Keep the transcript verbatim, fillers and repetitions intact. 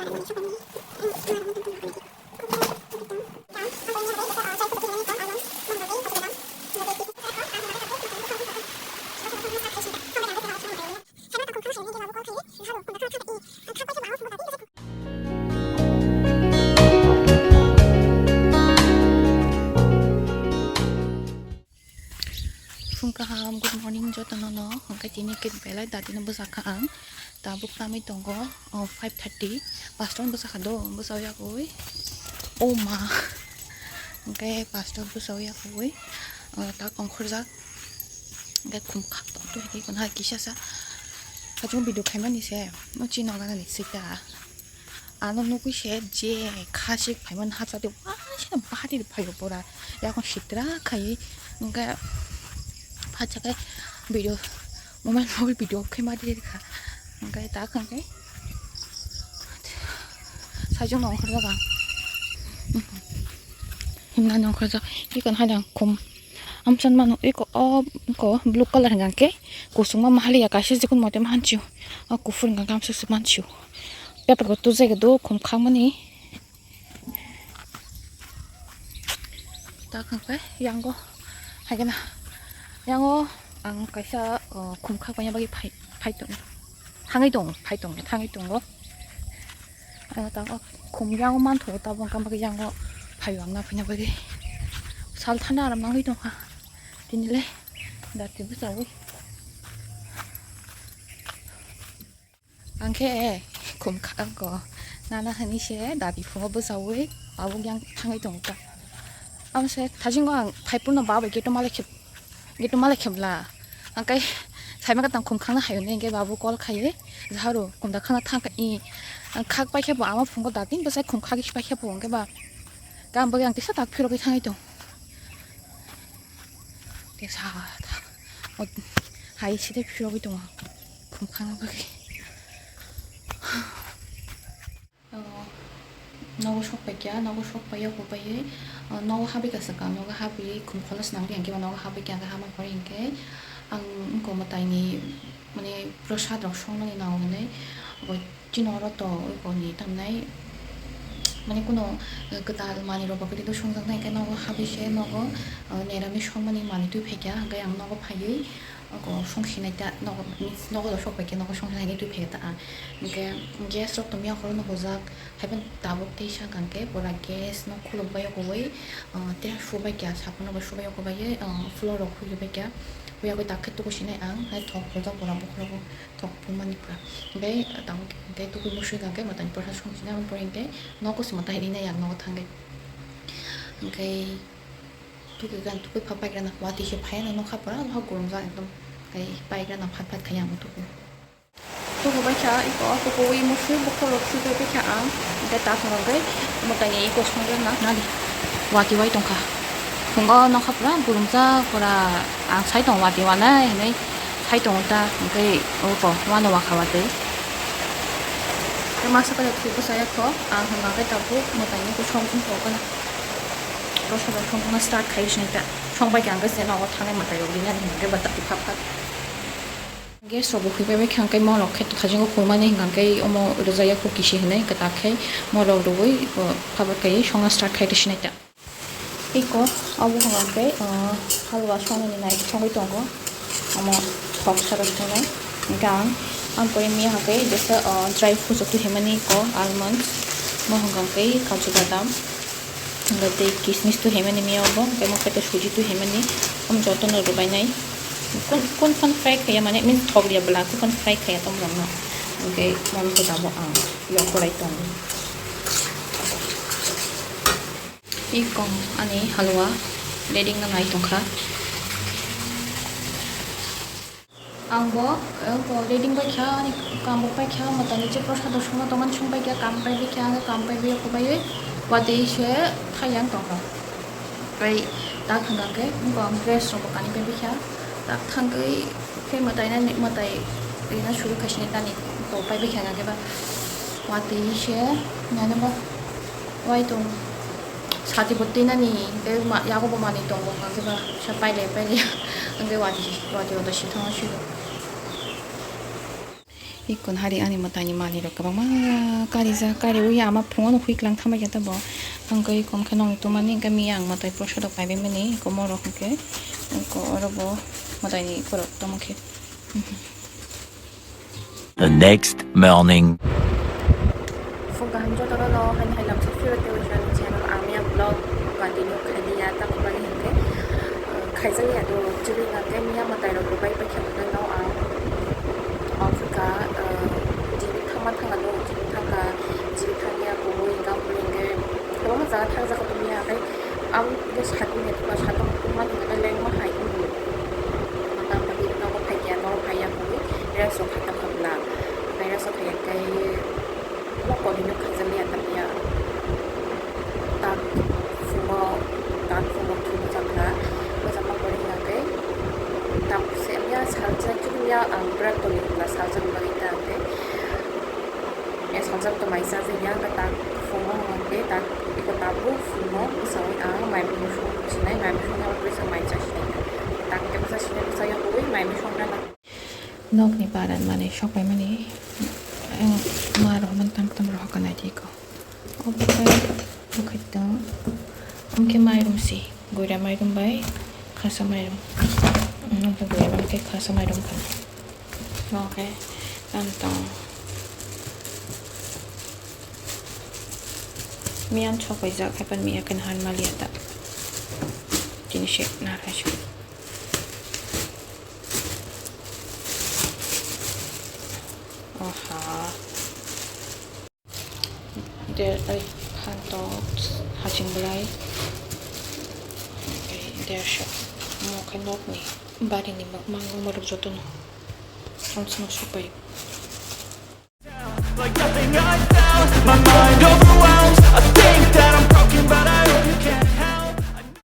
Phung kaham, good morning jotono no. Hwnkhe tini khe belai dati no bwsakha ang. Tabuk tamwi tongo, oh, five thirty. Pastor bwsakha do, bwsa yakwi. Oh ma. Hwnkhe pastor bwsa yakwi. Oh, tak ongkhorjak. Hwnkhe khum khak tong twi hai kono hai kisa sa. Kachung video khaimani se. No chino gana ni sita. Ano nugwi se je khasik phaimani hapsadi wansano bahati phaio pura yakung sitra khai hwnkhe phacha khe video mobile mobile video khe ma di kha hwnkhe ta hwnkhe sajung nongkhor jaga himna nongkhor jak ikon haidang khum amchon mano iko o iko blue colour hwnkhe kusungma mahaliya kaisa jikun mote mahanchio o kuphur hwnkhe amsuk suk manchio. Paper bo tujai do khum khakmani. Ta khakpai yango haikhe na yango ang kaisa, o, khum khakpaina bagwi phai phai tong thangwi tong phai tong thangwi tongo. Ano ta o khum yango manthogo tabuk wngkha bagwi yango phaio ang naphaina bagwi sal thanda aram nangwi tongkha tinile dati bwchawi. Ang khe khum kha-, ang ko nana hwnwi se dati phungo bwchaui tabuk yang thangwi tongo ta. Ang se thasingo ang phaiphurno ba bai gate o malai khe, gate o malai khe bwla. Ang kai saima kwtang khum khakna hai hwnwi hwnkhe babu call khaiwi jaharo kumda khakna thang kha i. Ang khak pai khe bo ama phungo dati bwchai khum khagwi pai khe bo hwnkhe ba. Tamo bagwi ang tisa tak phirogwi thangwi tong. Tisa tak. O hai side phirogwi tongo. Khum khakna bagwi. O, nogo sok paikha, nogo sok paiya, bo paiwi, o, nogo habwi kha swkang, nogo habwi khum khorna swnam di, hwnkhe bo nogo habwi kha, hwnkhe hama pore hwnkhe ang wngkha mwtaini, mane, prosad rok songmani nango hwnwi, bo chini oro to, wngkha ni tamnai, mane, kuno, o, kwtal manwi rok bo kwrwi do songjaknai, hwnkhe nogo habwi se nogo, o, nirami songmani manwi twi phaikha, hwnkhe ang nogo phaiwi, Oko songsinai ta nogo, nogo rok sok pai khe nogo songsinai ni twi phai ta ang. Hwnkhe gas rok tongya horo no hojak, haiphano tabuk tei sakang khe pura gas no khuluk bai okowi, ah, tei subai kya, sabun rok bai subai okobai, ah, floor rok huibai kya, huiyagwi tak khe tuku sinai ang, hai thok hojak pura bokhorogo thok phumani pura. Hwnkhe tabuk khe tuku musui kang khe mwtai porsa songsinai, aboni pore hwnkhe nogo se mwtai rinai ang nogo thangwi. Hwnkhe. Tukui gan tukui pha paigra na watwi se phai no nokha pura, nokha gurumjak ekdom. Kai paigra na phat phat khai ang tukui. Tuku bai kha iko tuku wi musui bukhuk rok sui bai kha ang. Hwnkhe ta thang rok bai mwtai ni iko songwi na nadi. Watwi wai tongkha. Phungo nokha pura gurumjak pura ang sai tong watwi wanai hinui sai tongo ta hwnkhe oko wano wakha watwi. Tei masa pai thwi bwsa yakho ang hwnba khe tabuk mwtai ni kusong wngkha. Rosada songna start khai sini ta. Song bai khe ang khe se nogo thangwi mwtai rok rinani hwnkhe bata pha pha. Gas rok bo huibai bai khe ang khe morok khe thaijingo hurmani hwnkha khe omo rwjak ya khe kisi hinui kwtak khe morok rwui pha pha khe songna start khai sini ta. Iko abo hwnka khe, ah, halwa songnani nai songwi tongo. Omo thok sara songnai. Hwnkhe ang, ang kori miya hwnkhe jesa, ah, dry fruits rok twi himani ko almonds, mo hwnka khe kaju badam, hwnkhe tei kismis twi himani miya obo, hwnkhe mo khe tei suji twi himani, omo jotono rwbainai. Kun, kun phano fry khaiya mane, means thok ya bwla, kun phano fry khaiya tong rokno. Hwnkhe mo khe tabuk ang yok korai tongo. Iko ani halwa ready wngna nai tongkha. Ang bo, eh, bo ready bai kha, ani kam bo pai kha, mwtai ni je prosad rok songna tongmani song pai kha, kam pai bai kha, ang kam pai bai kha bai, watwi se thayang tongkha. Bai tak thang khe, bo ang dress rok bo kani pai bai kha, tak thang khe, Khe mwtai nani, mwtai rina suru khaisini tani to pai bikha khe ba watwi se nani ba wai tong sati bo twi nani tei ma yago bo manwi tongo khe ba sa pailai pailai hwnkhe watwi watwi watwi si thangma siro. Ikon hari ani mwtaini manwi rok kwbangma karijak, kariwi ama phungo no huiklang thambai khe tabo. Hwnkhe ikom khe nongni tumani hwnkhe miya ang mwtai prosodok paibai mani iko morok hwnkhe iko oro bo mwtaini ikorok tamo khe. The next morning. Phung kaham jotono no, haini hai lamsa phiro tei channel Amia vlog continue khailiya, tamni bagwi hinkhe, uh, khaijak ya do chwlwi hwnkhe miya mwtai rok bai bai khe no ang office ka, uh, jibik thangma thangma do, jibik thangkha, jibik thangya kubui hwnkhe, kubui hwnkhe kwbangma jaga thangjakha tongya, tei ang hwnkhe sakni hwnkhe sakno tongmani hwnkhe lengma hai wngkha. Tamni bagwi nogo phaikha, nogo phaiya kubui rest rok khaikha khobla, rest rok khaiya tei. Bo continue khaijak ya tamya. Tak phungo, tak phungo thwi bwchakha. Bwchakma pore hwnkhe tak se ya salsa chukya ang bwrak tongwi hwnkha salsa ni bagwi ta hwnkhe. Ya salsa to mai cha ya hwnkhe tak phungo hwnkhe tak iko tabuk phungo bwskango ang mai mui song sinai mai mui song ya bwsa mai cha sinai. Tak khe bwsa sinai bwsa ya kubui mai mui song na. Nokni baran manwi sokpaimani, eh, ma rok man tam tam rok hokha naidi ko. Obo khe bukhai tong. Omo khe mairum si, goira mairum bai khasa mairum. Omo khe goira mairum khe khasa mairum kha. Omo khe tam tong. Miyan sokpaijak, haipan miya khe nahan maliya ta. Tini se nahan hai se. Oha. Der, ai, phantok, haching belai. Ai, derso. Omo khe nokni, barini ma-, mango morok jotono. Samsung sopai. Like nothing I found, my mind over